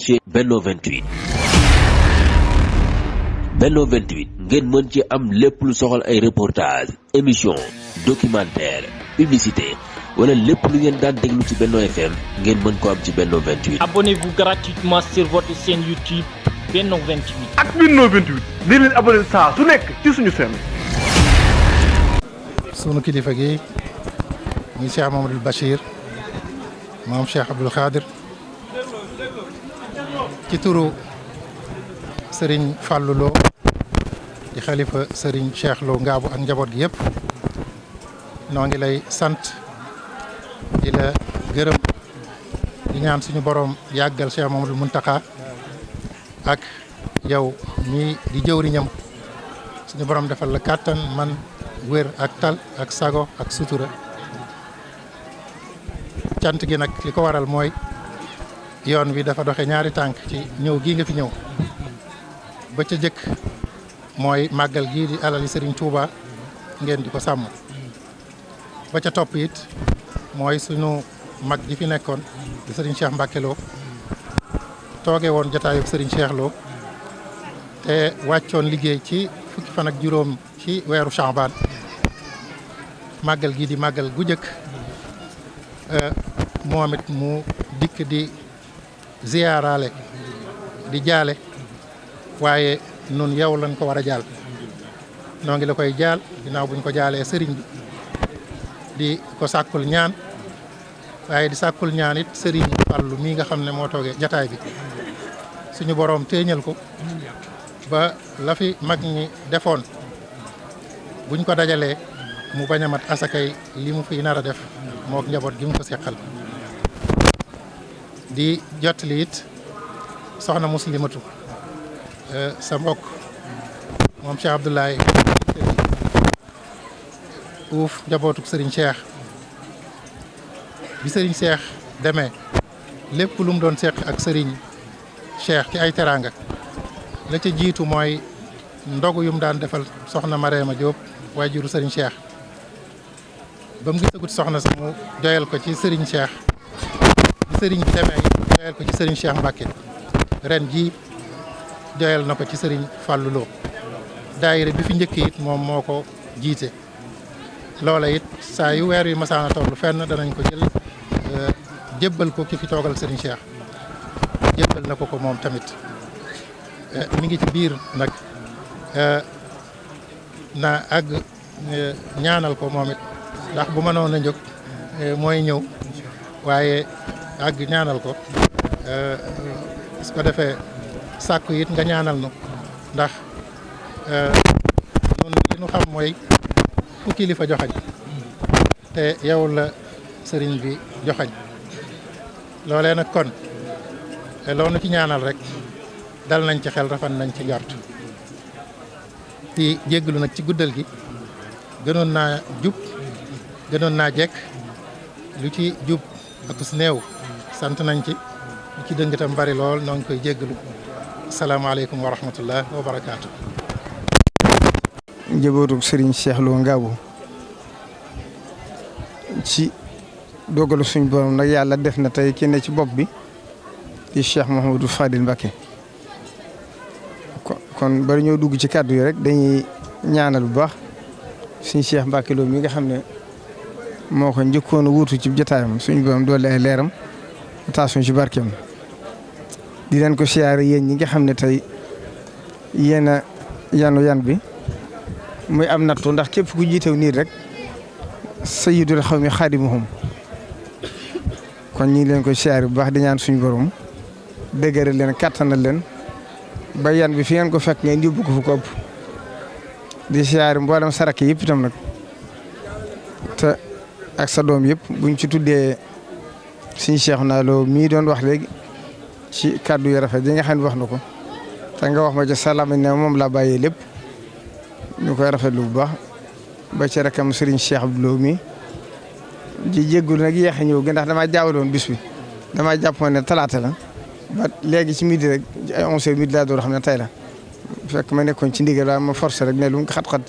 ci Benno 28. Benno 28 ngeen mën ci am lépp lu soxal ay reportage émission documentaire publicité wala lépp lu ngeen daan déglu ci Benno FM ngeen mën ko am ci Benno 28. Abonnez-vous gratuitement sur votre chaîne YouTube Benno 28. ak Benno 28 di leen abonné saa su nekk ci suñu chaîne. sunu kilifa gi muy Cheikh Mamadou Bachir moom Cheikh Abdoul Khadir ci turu Serigne Fallou Lo di xalifa Serigne Cheikh Lo Ngaabu ak njaboot gi yëpp noo ngi lay sant di la gërëm di ñaan suñu borom yàggal Cheikh Mamadou Muntaka ak yow mii di jëwriñam suñu borom defal la kàttan man wér ak tal ak sago ak sutura cant gi nag li ko waral mooy yoon wi dafa doxe ñaari tànk ci ñëw gii nga fi ñëw ba ca jëkk mooy màggal gii di alali Serigne Touba ngeen di ko sàmm ba ca topp it mooy suñu mag ji fi nekkoon di Serigne Cheikh Mbacké Lo tooge woon jataayub Serigne Cheikh Lo te wàccoon liggéey ci fukki fan ak juróom ci weeru Sha'ban màggal gii di màggal gu jëkk moom it mu dikk di ziyaaraale di jaale waaye nun yow lañ ko war a jaal noo ngi la koy jaal ginnaaw buñ ko jaalee sëriñ bi di ko sàkkul ñaan waaye di sàkkul ñaan it sëriñ Fallu mii nga xam ne moo toogee jataay bi suñu boroom téeñal ko ba la fi mag ñi defoon buñ ko dajalee mu bañ a mat asakay li mu fi nar a def mook njaboot gi mu ko seqal di jottali it soxna muslimatu sa mbokk moom Cheikh Abdoulaye uuf njabootuk Serigne Cheikh bi Serigne Cheikh demee lépp lu mu doon seq ak Serigne Cheikh ci ay teraanga la ca jiitu mooy ndogu yum daan defal soxna Marema Diop waajuru Serigne Cheikh ba mu gisagut soxna sax mu joyal ko ci Serigne Cheikh bi Serigne bi demee joyal ko ci Serigne Cheikh Mbacké ren ji joyal na ko ci Serigne Fallou Lo daayira bi fi njëkk it moom moo ko jiite loola it saa yu weer wi masaana toll fenn danañ ko jël jébbal ko ki fi toogal Serigne Cheikh jébbal na ko moom tamit mi ngi ci biir nag na àgg ñaanal ko moom it ndax bu mënoon a jóg mooy ñëw waaye àgg ñaanal ko su ko defee sàkku it nga ñaanal nu ndax nun li nu xam mooy fu kilifa joxañ te yow la sëriñ bi joxañ loolee nag kon loolu ci ñaanal rek dal nañ ci xel rafet nañ ci njort di jégglu nag ci guddal gi gënoon naa jub gënoon naa jekk lu ci jub ak su néew sant nañ ci lu ci dëng tam bari lool noo ngi koy jégglu asalaamaaleykum wa rahmatullah wa barakaatu. njabootu Serigne Cheikh Lo Ngaabu ci dogalu suñ borom nag yàlla def na tey kenn ci bopp bi di Cheikh Mouhamadou Fadil Mbacké kon bari ñoo dugg ci kàddu yi rek dañuy ñaanal bu baax suñ Cheikh Mbacké Lo mi nga xam ne moo ko njëkkoon a wuutu ci jotaayam suñ borom doole ay leeram taasuñ ci barkeem di leen ko siyaare yéen ñi nga xam ne tey yéen a yanu yan bi muy am nattu ndax képp ku jiitew nii rek sayyidul xawmi xaadimuhum kon ñu ngi leen ko siyaare bu baax di ñaan suñu borom dëgëral leen kattanal leen ba yan bi fi ngeen ko fekk ngeen yóbbu ko fu ko ëpp di siyaare mboolem sarak yëpp itam nag te ak sa doom yëpp buñ ci tuddee suñu Cheikh naa loo mii doon wax léegi ci kàddu yu rafet yi nga xam ne wax na ko te nga wax ma ci salaam ne moom laa bàyyee lépp ñu koy rafetlu bu baax ba ci rakam Serigne Cheikh Abdou mi di jéggul nag yéex a ñëw gi ndax damaa jaawaloon bis bi damaa jàppoon ne talaata la ba léegi ci midi rek ay 11h midi laa doon xam ne tey la fekk ma nekkoon ci ndigal waaye ma forcé rek ne lu mu xat-xat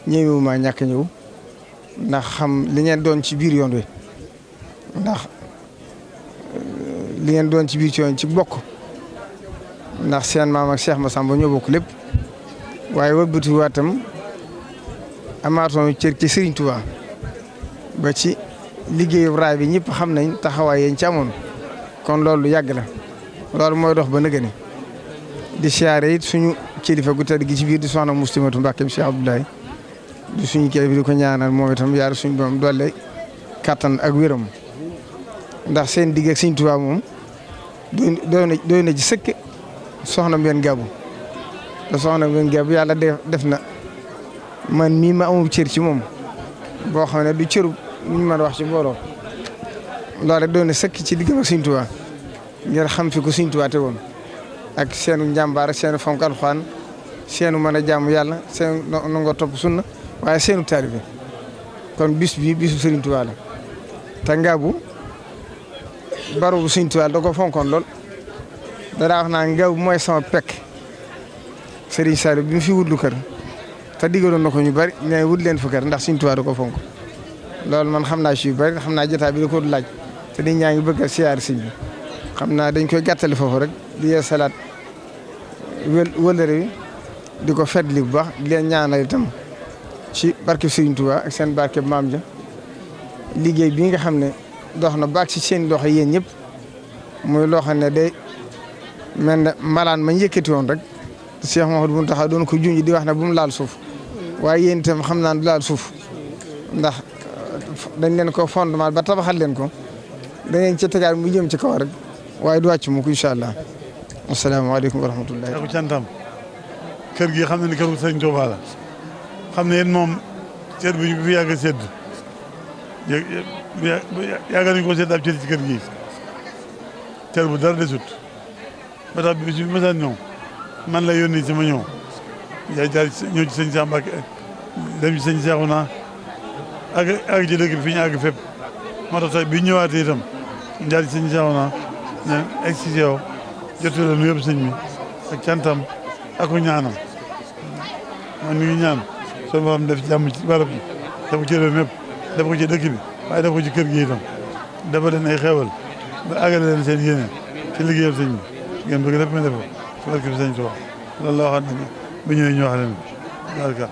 ñëwee maa ñàkk ñëw ndax xam li ngeen doon ci biir yoon wi ndax li ngeen doon ci biir yoon ci bokk ndax seen maam ak Cheikh Massamba ñoo bokk lépp waaye wëlbatiwaatam amaatoon cër ci Serigne Touba ba ci liggéeyu raay bi ñëpp xam nañ taxawaay yéen ci amoon kon loolu yàgg la loolu mooy dox ba nëgëni di siyaare it suñu kilifa gu tedd gi ci biir di soxna Muslimatu Mbàkke Cheikh Abdoulaye di suñu kilifa di ko ñaanal moom itam yàlla suñu doom doole kattan ak wéram ndax seen digg ak Serigne Touba moom doy na ci sëkk soxna Mbène Gabou te soxna Mbène Gabou yàlla def na man mii ma amul cër ci moom boo xam ne du cëru ñu mën a wax ci mbooloo loolu doon na sëkk ci diggam ak Sëriñ Tuubaa ngir xam fi ko Sëriñ Tuubaa te woon ak seenu njàmbaar ak seenu fonk alxuraan seenu mën a jaamu yàlla seenu nangoo topp sunna waaye seenu taalibe kon bis bi bisu Sëriñ Tuubaa la te Ngabou barabu Sëriñ Tuubaa da ko fonkoon lool danaa wax naa Ngabou mooy sama pekk Serigne Saliou bi mu fi wutlu kër te digaloon na ko ñu bari ne wut leen fa kër ndax Sëriñ Tuubaa da ko fonk loolu man xam naa si yu bari xam naa jotaay bi da ko laaj te nit ñaa ngi bëgg a siyaar sëñ bi xam naa dañ koy gàttali foofu rek di yee salaat wëllëre wi di ko fetli bu baax di leen ñaanal itam ci barke Sëriñ Tuubaa ak seen barke maam ja liggéey bi nga xam ne dox na baax ci seen loxo yéen ñëpp muy loo xam ne day mel ne malaan ma yëkkati woon rek Cheikh Mouhamadou Mountakha doon ko junj di wax ne bu mu laal suuf waaye yéen itam xam naa du laal suuf ndax dañ leen ko fondement ba tabaxal leen ko da ngeen ci tegaat mu jëm ci kaw rek waaye du wàcc mu ko incha allah asalaamaaleykum wa rahmatullahi. ak cantam kër gi xam na ni këru Sëriñ Tuubaa la xam ne yéen moom cër bi ñu fi yàgg a sédd yàgg nañu ko sédd ab cër ci kër gi cër bu dara desut ba tax bi ma saan ñëw man la yónni sama ñëw yaa jaar ñëw ci sëñ Cheikh Mbacke dem ci sëñ Cheikhouna ak ci dëkk bi fi ñu àgg fépp moo tax tey bi ñëwaatee itam jaar ci sëñ Cheikhouna ñaan egg si yow jotu la nu yëpp sëñ mi ak cantam ak ko ñaanam man mi ngi ñaan soo borom def jàmm ci barab bi def ko ci réew mépp def ko ci dëkk bi waaye def ko ci kër gi itam dafa leen ay xewal ba àggale leen seen yéene ci liggéeyal sëñ bi ngeen bëgg lépp ma def ko ci barke bi sëñ Tuubaa loolu la waxaat nañu bu ñëwee ñu wax leen barka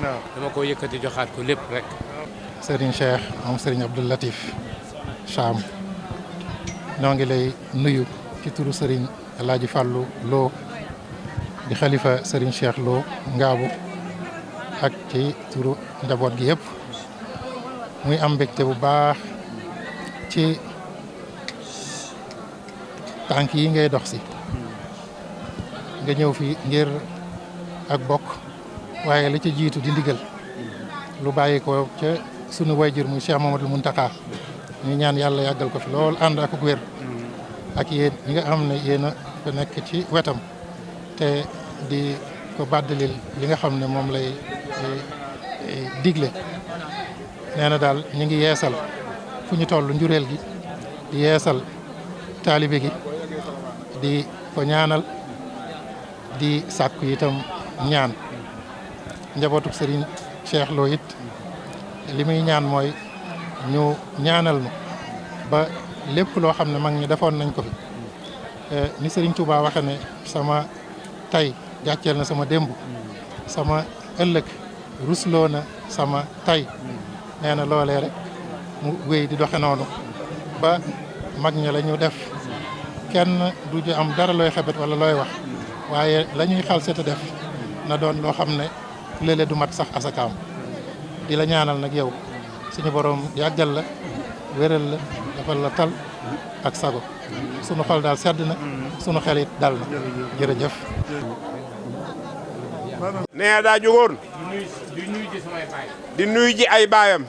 waaw dama ko yëkkati joxaat ko lépp rek. Serigne Cheikh moom Serigne Abdou Latif Cham ñoo ngi lay nuyu ci turu Serigne El Hadj Fallou Lo di xalifa Serigne Cheikh Lo Ngabou ak ci turu njaboot gi yëpp muy am mbégte bu baax ci tànk yi ngay dox si nga ñëw fi ngir ak bokk waaye la ca jiitu di ndigal lu bàyyi ko ca sunu wayjur muy Cheikh Mamadou Mountakha ñu ñaan yàlla yàggal ko fi lool ànd ak wér ak yéen ñi nga xam ne yéen a fa nekk ci wetam te di ko bàddalil li nga xam ne moom lay digle nee na daal ñu ngi yeesal fu ñu toll njureel gi di yeesal taalibe gi di ko ñaanal di sàkku itam ñaan njabootuk Serigne Cheikh Lo it li muy ñaan mooy ñu ñaanal nu ba lépp loo xam ne mag ñi defoon nañ ko fi ni Serigne Touba waxe ne sama tay gàcceel na sama démb sama ëllëg rusloo na sama tay nee na loolee rek mu wéy di doxe noonu ba mag ñi la ñu def kenn du ju am dara looy xebet wala looy wax waaye la ñuy xal seta def na doon loo xam ne léeg-léeg du mat sax asakaam di la ñaanal nag yow suñu borom yàggal la wéral la defal la tal ak sago sunu xol daal sedd na sunu xel it dal na jërëjëf. nee daa jógoon di nuyu ji ay baayam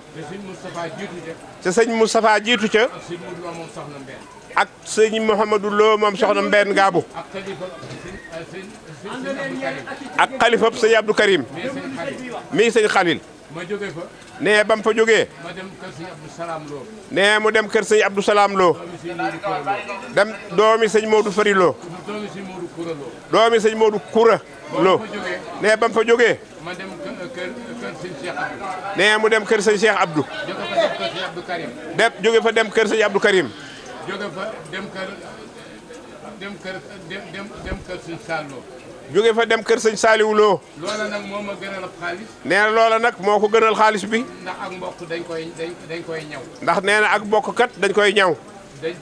te sëñ Moustapha jiitu ca ak sëñ Mouhamadou Lo moom soxna Mbène Gabou ak xalifab sëñ Abdou Karim mii sëñ Khalil nee ba mu fa jógee nee mu dem kër sëñ Abdou Salam Lo dem doomi sëñ Modou Fari Lo doomi sëñ Modou Koura Lo nee ba mu fa jógee nee mu dem kër sëñ Cheikh Abdou jóge fa dem kër sëñ Abdou Karim dem kër sëñ Saliou. jóge fa dem kër sëñ Saliou Lo. loola nag moo ma gënal xaalis. nee na loola nag moo ko gënal xaalis bi. ndax ak mbokk dañ koy ñaw. ndax nee na ak mbokk kat dañ koy ñaw. dañ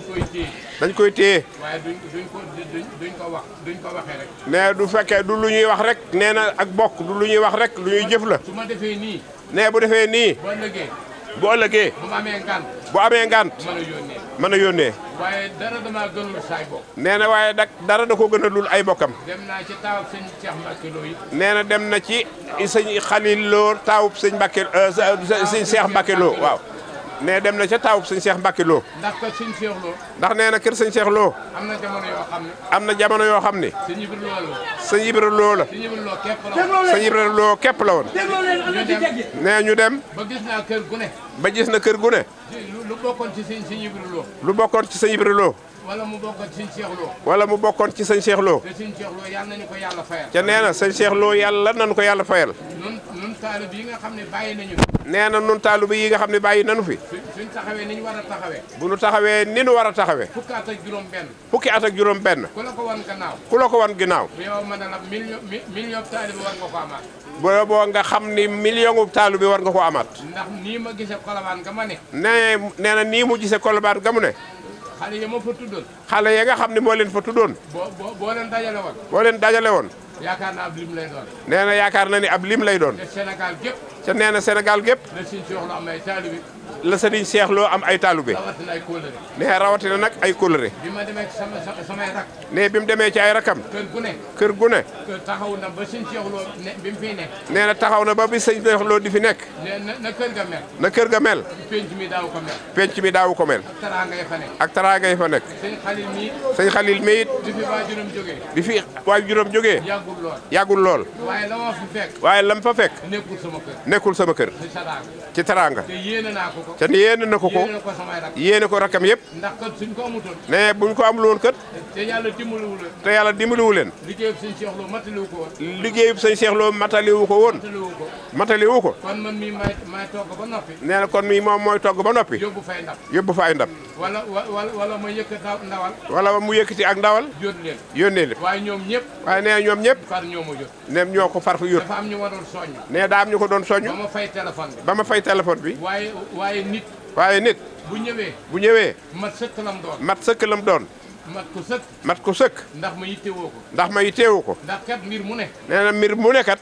koy téye. dañ koy téye. waaye duñ ko waxee rek. nee du fekkee du lu ñuy wax rek. nee na ak bokk du lu ñuy wax rek lu ñuy jëf la. su ma defee nii. nee bu defee nii. bu ëllëgee. bu amee ngant. bu amee ngant. mën a yónnee. waaye dara damaa gënul saay bokk. nee na waaye dara da ko gënalul ay bokkam. dem naa ci taawub sëñ Cheikh Mbacke Lo yi. nee na dem na ci sëñ Khalil Lo taawub sëñ Mbacke sëñ Cheikh Mbacke Lo waaw. nee dem na ca taawub sëñ Cheikh Mbacke Lo. ndax kër sëñ Cheikh Lo. ndax nee na kër sëñ Cheikh Lo. am na jamono yoo xam ne. am na jamono yoo xam ne. sëñ Ibra Lo la. sëñ Ibra Lo la. sëñ Ibra Lo képp la woon. sëñ Ibra Lo képp la woon. nee ñu dem. ba gis naa kër gu ne. ba gis na kër gu ne. lu bokkoon ci sëñ Ibra Lo. lu bokkoon ci sëñ Ibra Lo. wala mu bokkoon ci sëñ Cheikh Lo. wala mu bokkoon ci sëñ Cheikh Lo. te sëñ Cheikh Lo yàlla nañu ko yàlla fayal. ca nee na sëñ Cheikh Lo yàlla nañu ko yàlla fayal. nun taalib yi nga xam ne bàyyi nañu. nee na nun taalib yi nga xam ne bàyyi nañu fi. suñ taxawee ni ñu war a taxawee. bu nu taxawee ni nu war a taxawee. fukki at ak juróom benn. fukki at ak juróom benn. ku la ko wan gannaaw. ku la ko wan ginnaaw. yow ma ne la million taalib war nga ko amaat. boo nga xam ni million taalib bi war nga ko amaat. ndax nii ma gisee Colobane nga ma ne. nee na nii mu gisee Colobane ga mu ne. xale yi ma fa tuddoon. xale ya nga xam ne moo leen fa tuddoon. boo leen dajale woon. boo leen dajale woon. yaakaar naa ab lim lay doon. nee na yaakaar na ni ab lim lay doon. te Sénégal gépp. ca nee na Sénégal gépp. la sëñ Cheikh Lo am ay taalibe. la sëriñ Cheikh Lo am ay taalibe. rawatina ay kóllëre. nee rawatina nag ay kóllëre. bi ma demee ci samay rak. nee bi mu demee ci ay rakam. kër gu ne. kër gu ne. taxaw na ba sëñ Cheikh Lo ne bi mu fiy nekk. nee na taxaw na ba bi sëñ Cheikh Lo di fi nekk. na kër ga mel. na kër ga mel. penc mi daaw ko mel. penc mi daawu ko mel. ak taraanga yi fa nekk. ak taraanga yi fa nekk. sëñ Khalil mii. sëñ Khalil mi it. bi fi waajuram jógee. bi fi waajuram jógee. yàggul lool. yàggul lool. waaye la ma fi fekk. waaye lam fa fekk. nekkul sama kër. nekkul sama kër. ci taraanga. ci taraanga. te yéene naa ko ko. te yéene na ko ko. yéene ko samay rak. yéene ko rakam yëpp. ndax kat suñ ko amutoon. nee buñ ko amul woon kët. te yàlla dimbaliwu leen. te yàlla dimbaliwu leen. liggéeyub sëñ Cheikh Lo mataliwu ko woon. liggéeyub sëñ Cheikh Lo mataliwu ko woon. mataliwu ko. mataliwu ko. kon man mii may togg ba noppi. nee na kon mii moom mooy togg ba noppi. yóbbu fay ndab. yóbbu fa ay ndab. wala ma yëkkat ndawal. wala mu yëkkati ak ndawal. jot leen. yónnee leen. waaye ñoom ñëpp. waaye nee na ñoom ñëpp. far ñoo ma jot. ne ñoo ko far fu yót. dafa am ñu waroon soññ. nee daa am ñu ko doon soññ. ba ma fay téléphone bi. ba ma fay téléphone bi. waaye nit. waaye nit. bu ñëwee. mat sëkk lam doon. mat ko sëkk. ndax ma yittewoo ko. ndax ma yitteewu ko. ndax kat mbir mu ne. nee na mbir mu ne kat.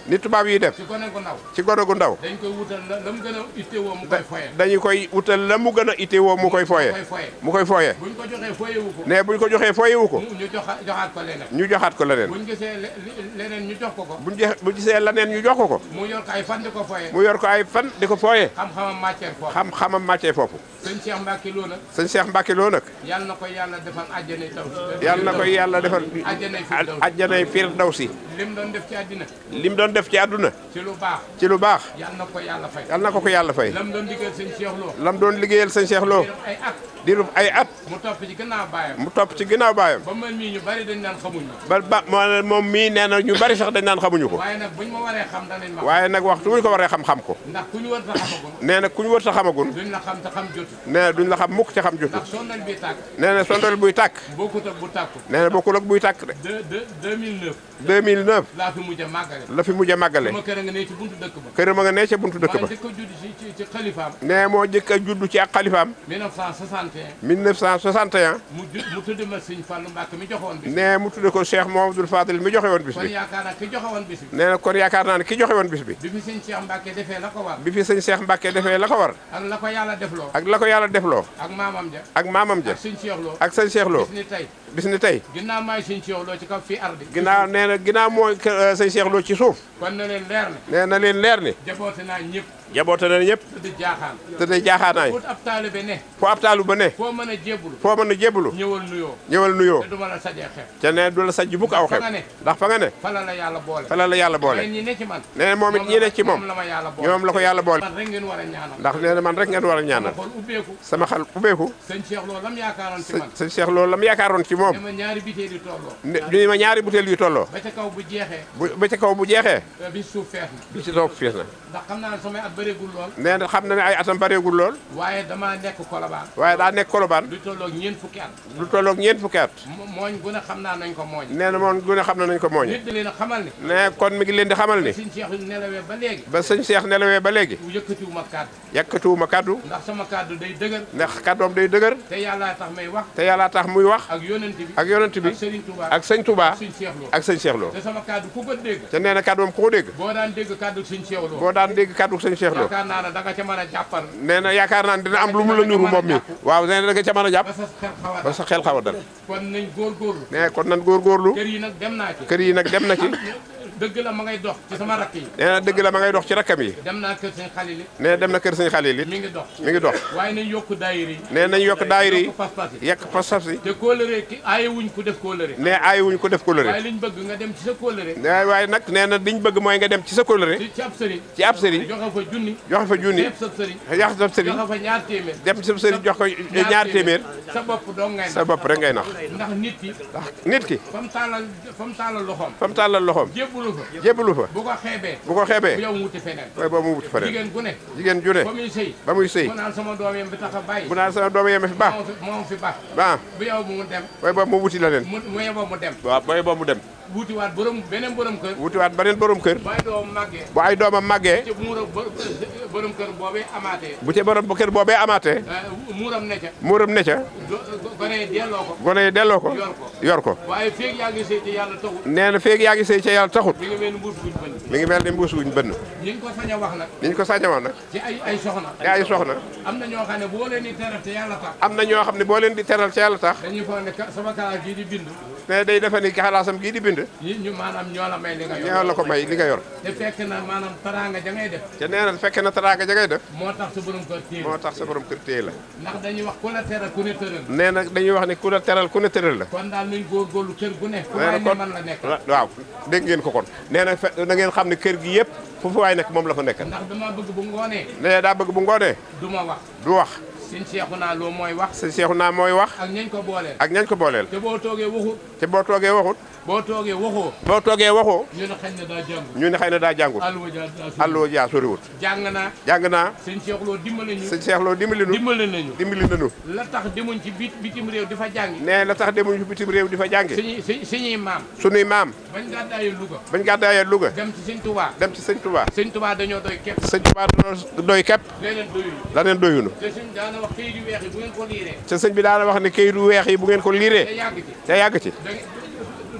ni tubaab yi def. ci gone gu ndaw. ci gone gu ndaw. dañ koy wutal la mu gën a ittewoo mu koy foye. dañu koy wutal la mu gën a ittewoo mu koy foye. mu koy foye. buñ ko joxee foyewu ko. nee buñ ko joxee foyewu ko. ñu joxaat ko leneen. ñu joxaat ko leneen. buñ gisee leneen ñu jox ko ko. bu gisee leneen ñu jox ko ko. mu yor ko ay fan di ko foye. mu yor ko ay fan di ko foye. xam-xamam matière foofu. xam-xamam matière foofu. sëñ Cheikh Mbacke Lo nag. sëñ Cheikh Mbacke Lo nag. yàlla na ko yàlla defal àjjanay taw. yàlla na ko yàlla defal àjjanay firdawsi. lim doon def ci àddina. lim doon def ci àdduna. ci lu baax. ci lu baax. yàlla na ko yàlla fay. yàlla na ko yàlla fay. lam doon liggéeyal sëñ Cheikh Lo. lam doon liggéeyal sëñ Cheikh Lo. ay at. dirub ay at. mu topp ci ginnaaw baayam. mu topp ci ginnaaw baayam. ba man mii ñu bari dañ naan xamuñu. moom mii nee na ñu bari sax dañ naan xamuñu ko. waaye nag buñ ma waree xam danañ ma. waaye nag waxtu buñ ko waree xam ko. ndax ku ñu war a xamagun. nee na ku ñu war a xamagun. duñ la xam te xam jotu. nee na duñ la xam mukk ci xam jotu. ndax sondal bi tàkk. nee na sondal buy tàkk. bokkut ak bu tàkku. nee na bokkul ak buy tàkk de. 2009. laa fi mujj a màggale. la fi mujj a màggale. sama kër nga ne ci buntu dëkk ba. kër ma nga ne ca buntu dëkk ba. waaye jëkk a judd ci xalifaam. nee moo jëkk a judd ci ak xalifaam. 1961. mu tudde ma sëñ Fallou Mbacke mi joxe woon bis. nee mu tudde ko Cheikh Mouhamadoul Fadil mi joxe woon bis bi. kon yaakaar naa ki joxe woon bis bi. nee na kon yaakaar naa ne ki joxe woon bis bi. bi fi sëñ Cheikh Mbacke defee la ko war. bi fi sëñ Cheikh Mbacke defee la ko war. ak la ko yàlla defloo. ak la ko yàlla defloo. ak maamam ja. ak maamam ja. ak sëñ Cheikh Lo. ak sëñ Cheikh Lo. bis ni tey. bis ni tey. ginnaaw maay sëñ Cheikh Lo ci kaw fii ardi. ginnaaw nee na ginnaaw mooy sëñ Cheikh Lo ci suuf. kon na leen leer ne. nee na leen leer ni. jaboote naa ñëpp. jaboote na ñëpp. tëdd jaaxaan. tëdd jaaxaanaay. fu ab taalibe ne. fu ab taalibe ne. foo mën a jébbalu. foo mën a jébbalu. ñëwal nuyoo. ñëwal nuyoo. te du ma la sajee xeeb. te nee du la sajj bukk aw xeeb. ndax fa nga ne. fa la yàlla boole. fa la yàlla boole. ñi ne ci man. nee na moom it ñi ne ci moom. ñoom la ko yàlla boole. man rek ngeen war a ñaanal. ndax nee na man rek ngeen war a ñaanal. sama xol ubbeeku. sama xel ubbeeku. sëñ Cheikh Lo lam yaakaaroon ci man. sëñ Cheikh Lo lam yaakaaroon ci moom. ne ma ñaari butéel yu tolloo. ne ma ñaari butéel yu tolloo. ba ca kaw bu jeexee. ba ca kaw bu jeexee. bi suuf fees na. bi ci toog fees na. ndax xam naa ne samay at bëreegul lool. nee na xam na ne ay atam bareegul lool. waaye damaa nekk Colobane. waaye daa nekk Colobane. lu tolloog ñeent fukki at. lu tolloog ñeent fukki at. mooñ gu ne xam naa nañ ko mooñ. nee na moom gu ne xam na nañ ko mooñ. nit di leen a xamal ni. nee kon mi ngi leen di xamal ni. sëñ Cheikh nelawee ba léegi. ba sëñ Cheikh nelawee ba léegi. yëkkatiwuma kàddu. yàkkatuwuma kaddu. ndax sama kàddu day dëgër. ndax kaddoom day dëgër. te yàlla tax may wax. te yàlla tax muy wax. ak yonent bi. ak yonent bi. ak Serigne Touba. ak sëñ Touba. sëñ Cheikh Lo. ak sëñ Cheikh Lo. te sama kàddu ku ko dégg. te nee na kaddoom ku ko dégg. boo daan dégg kàddu sëñ Cheikh Lo. boo daan dégg kaddu sëñ Cheikh Lo. yaakaar naa ne da nga ca mën a jàppal. nee na yaakaar naa ne dina am lu mu la nuru moom mi. waaw nee na da nga ca mën a jàpp. ba sa xel xaw a ba sa xel xaw a dal. kon nañ góorgóorlu. nee kon nan góorgóorlu. kër yi nag dem naa ci. kër yi nag dem na ci. dëgg la ma ngay dox ci sama rakk yi. nee na dëgg la ma ngay dox ci rakkam yi. dem naa kër sëñ Xalil yi. nee dem na kër sëñ Xalil it. mi ngi dox mi ngi dox. waaye nañ yokk daayira yi. nee nañ yokk daayira yi. yokk pas-pas yi. yekk pas-pas yi. te kóolëre ki aaye wuñ ko def kóolëre. nee aayi wuñ ko def kóllëre. waaye liñ bëgg nga dem ci sa kóolëre. waaye nag nee na liñ bëgg mooy nga dem ci sa kóllëre. ci ab sëriñ. ci ab sëriñ. joxe fa junni. joxe fa junni. def sa sëriñ. yax sa sëriñ. joxe fa ñaar téeméer. dem ci sa sëriñ jox ko ñaar téeméer. sa bopp dong ngay nax. sa bopp rek ngay nax. ndax nit ki. ndax nit ki. fa mu tàllal loxoom. fa mu tàllal loxoom. jébbalu fa. jébbalu fa. bu ko xeebee. bu ko xeebee. bu yow mu wuti feneen. waaye boobu mu wuti feneen. jigéen gu ne. jigéen ju ne. ba muy sëy. ba muy sëy. mu naan sama doom yi bi tax a bàyyi. bu naan sama doom yeme fi baax. moom fi baax. ah bu yow mu dem. waaye boobu mu wuti la leen. mu yeboo mu dem. waaw booy boobu mu dem. wutiwaat beneen borom kër. wutiwaat beneen borom kër. waaye doom màggee. bu ay doomam màggee. ci borom kër boobee amaatee. bu ca borom kër boobee amaatee. muuram ne ca. muuram ne ca. gone yi delloo ko. gone yi delloo ko. yor ko. waaye feeg yaa ngi sëy te yàlla taxul. nee na feeg yaa ngi sëy ca yàlla taxut. mi ngi mel ni mbuus guñ bënn. mi ngi mel ni mbuus wuñ bënn. ñi ngi ko sañ a wax nag. ni ñu ko sañawoon nag. ci ay soxna. te ay soxna. am na ñoo xam ne boo leen di teral te yàlla tax. am na ñoo xam ne boo leen di teral ca yàlla tax. dañuy foog ne sama kalaas gii di bind. te day defe ni xalaasam gii di bind. ñu maanaam ñoo la may li nga yor. ñoo la ko may li nga yor. te fekk na maanaam taraanga ja ngay def. te nee na fekk na taraanga ja ngay def. moo tax sa borom kër téye. moo tax sa borom kër téye la. ndax dañuy wax ku la teral ku ne tëral. nee na dañuy wax ni ku la teral ku ne tëral la. kon daal nañ góorgóorlu kër gu ne. fu nee waay na ne man la nekk. waaw dégg ngeen ko kon. nee na da ngeen xam ne kër gi yëpp foofu waay nekk moom la fa nekk. ndax dama bëgg bu ngoonee. nee daa bëgg bu ngoonee. du ma wax. du wax. sëñ Seexuna Lo mooy wax. sëñ Seexuna mooy wax. ak ñañ ko booleel. ak ñañ ko booleel. te boo toogee waxut. te boo toogee waxut. boo toogee waxoo. boo toogee waxoo. ñu ne xëy na daa jàngut. ñu ne xëy na daa jàngut. allo jaa soriwut. jàng naa. jàng naa. sëñ Seex Lo dimbali ñu. sëñ Seex Lo dimbali nu. dimbali nañu. la tax demuñ ci bitim réew di fa jàngi. nee la tax demuñ ci bitim réew di fa jàngi. suñuy maam. suñuy maam. bañ gàddaayee Louga. bañ gàddaayee Louga. dem ci sëñ Touba. dem ci sëñ Touba. sëñ Touba dañoo doy képp. sëñ Touba dañoo doy képp. leneen doyul. leneen doyunu. te sëñ daana wax kayit yu weex yi bu ngeen ko liiree. te sëñ bi daana wax ne kayit yu weex yi bu ngeen ko liiree. te yàgg ci.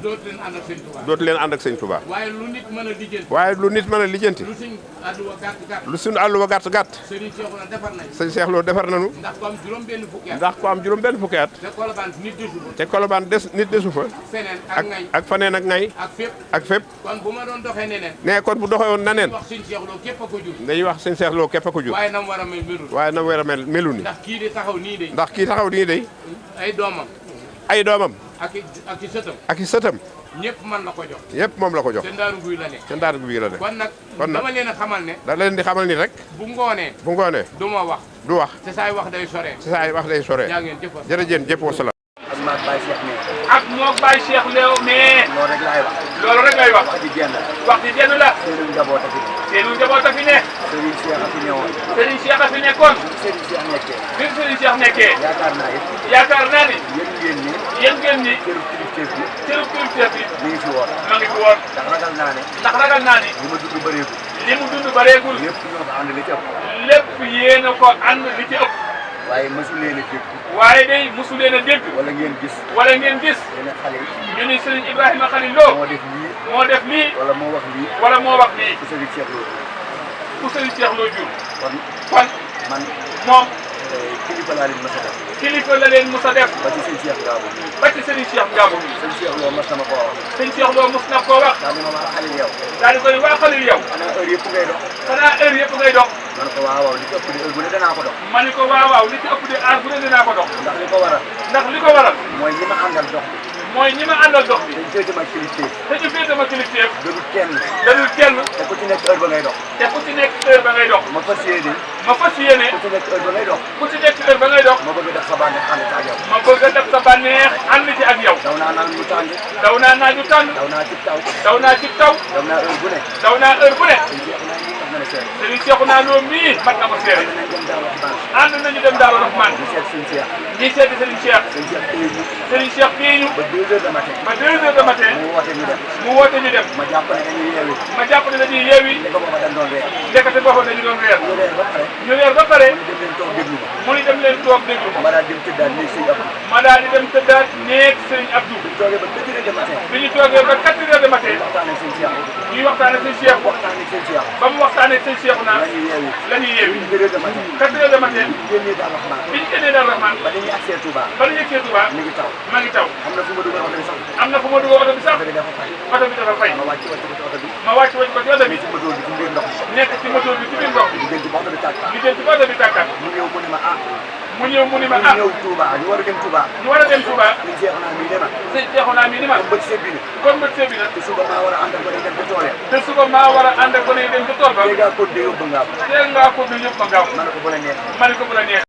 dootu leen ànd ak sëñ Touba. dootu leen ànd ak sëñ Touba. waaye lu nit mën a lijjanti. waaye lu nit mën a lijjanti. lu suñ àlluwa gàtt gàtt. lu suñu àlluwa gàtt gàtt. sëriñ Seex Lo defar nañ. sëñ Seex Lo defar nañu. ndax ko am juróom benn fukki at. ndax ko am juróom benn fukki at. te Colobane nit desu fa. te Colobane nit desu fa. feneen ak ngay. ak faneen ak ngay. ak fépp. ak fépp. kon bu ma doon doxee neneen. nee kon bu doxee woon naneen. wax sëñ Seex Lo képp a ko jur. dañuy wax sëñ Seex Lo képp a ko jur. waaye nam war a mel melul. waaye nam war a melu ni. ndax kii di taxaw nii de. ndax kii taxaw nii de. ay doomam. ay doomam. ak i sëtam. ak i sëtam. ñëpp man la ko jox. ñëpp moom la ko jox. te ndaaru guy la ne. te ndaaru guy la ne. kon nag dama leen a xamal ne. da leen di xamal ni rek. bu ngoonee. bu ngoonee. du ma wax. du wax. te saay wax day sore. te saay wax day sore. yaa ngeen jëf. jërëjëf jëf wasalaam. ak maag Baye Cheikh ne. ak moog Baye Cheikh Lo mais. loolu rek laay wax. loolu rek lay wax. wax ji jenn la. wax ji jenn la. seenu njaboot a fi ne. seenu njaboot a fi ne. Serigne Cheikh a fi newoon. Serigne Cheikh a fi nekkoon. Serigne Cheikh nekkee. bi Serigne Cheikh nekkee. yaakaar naa it. yéen ngeen ni. cëru kilifteef bi. cëru kilifteef bi. mi ngi fi woon. ma ngi fi woon. ndax ragal naa ne. li ma dund bëreegul. li mu dund bëreegul. lépp ñoo ko ànd li ci ëpp. lépp yéen a ko ànd li ci ëpp. waaye mosu leen a dégg. waaye day mosu leen a dégg. wala ngeen gis. ñu ne xale yi. ñu ni Serigne Ibrahima Khalil Lo. moo def lii. wala moo wax lii. ku Serigne Cheikh Lo. ku Serigne Cheikh Lo jur. kon man moom. kilifa laa leen mos a def. kilifa la leen mos a def. ba ci sëñ Cheikh Ngabou. ba ci Serigne Cheikh Ngabou. sëñ Cheikh Lo mos na ma koo wax. sëñ Cheikh Lo mos na koo wax. daal di ma waa Khalil yow. daal di koy waa Khalil yow. xanaa heure yëpp ngay dox. ma ne ko waaw li ci ëpp de heure bu ne danaa ko dox. ma ne ko waaw li ci ëpp de heure bu ne danaa ko dox. ndax li ko waral. mooy ñi ma àndal dox bi. dañ féete ma kilifteef. dañu féete ma kilifteef. dadul kenn. te ku ci nekk heure ba ngay dox. ma fas yéene. ku ci nekk heure ba ngay dox. ma bëgg def sa bànneex ànd ci ak yow. daw naa naaj ñu tàng. daw naa cib taw. daw naa heure bu ne. Serigne Cheikhouna Lo mii mat na ko seere. ànd nañu dem Daaru Rahman. ñi seeti Serigne Cheikh. Serigne Cheikh fii ñu. ba 2 heures de matin. ba 2 heures de matin. mu woote ñu dem. ma jàpp ne dañuy yeewi. ndekete boobu dañu doon reer. ñu reer ba pare. mu ni dem leen toog déglu ko. ma daal di dem tëddaat néeg Serigne Abdou. bi ñu toogee ba 4 heures de matin. ñuy waxtaan ak Serigne Cheikh. ba mu waxtaanee Serigne Cheikhouna la ñuy yeewi. 4 heures de matin. bi ñu génnee Daaru Rahman. ba dañuy agsee Touba. ma ngi taw. am na fu ma dugal oto bi sax. oto bi dafa fay. ma wàcc ko ci oto bi. nekk ci moteur bi ci biir ndox bi. di jël ci oto bi tàkkaat. mu ñëw mu ni ma ah. ñu war a dem Touba. sëñ Cheikhouna mii ni ma. kon bët seet bi nag. te suba maa war a ànd ak ba dem ca tool ya. teel ngaa ko de yóbbu ma ngaaw. ma ne ko bu la neex.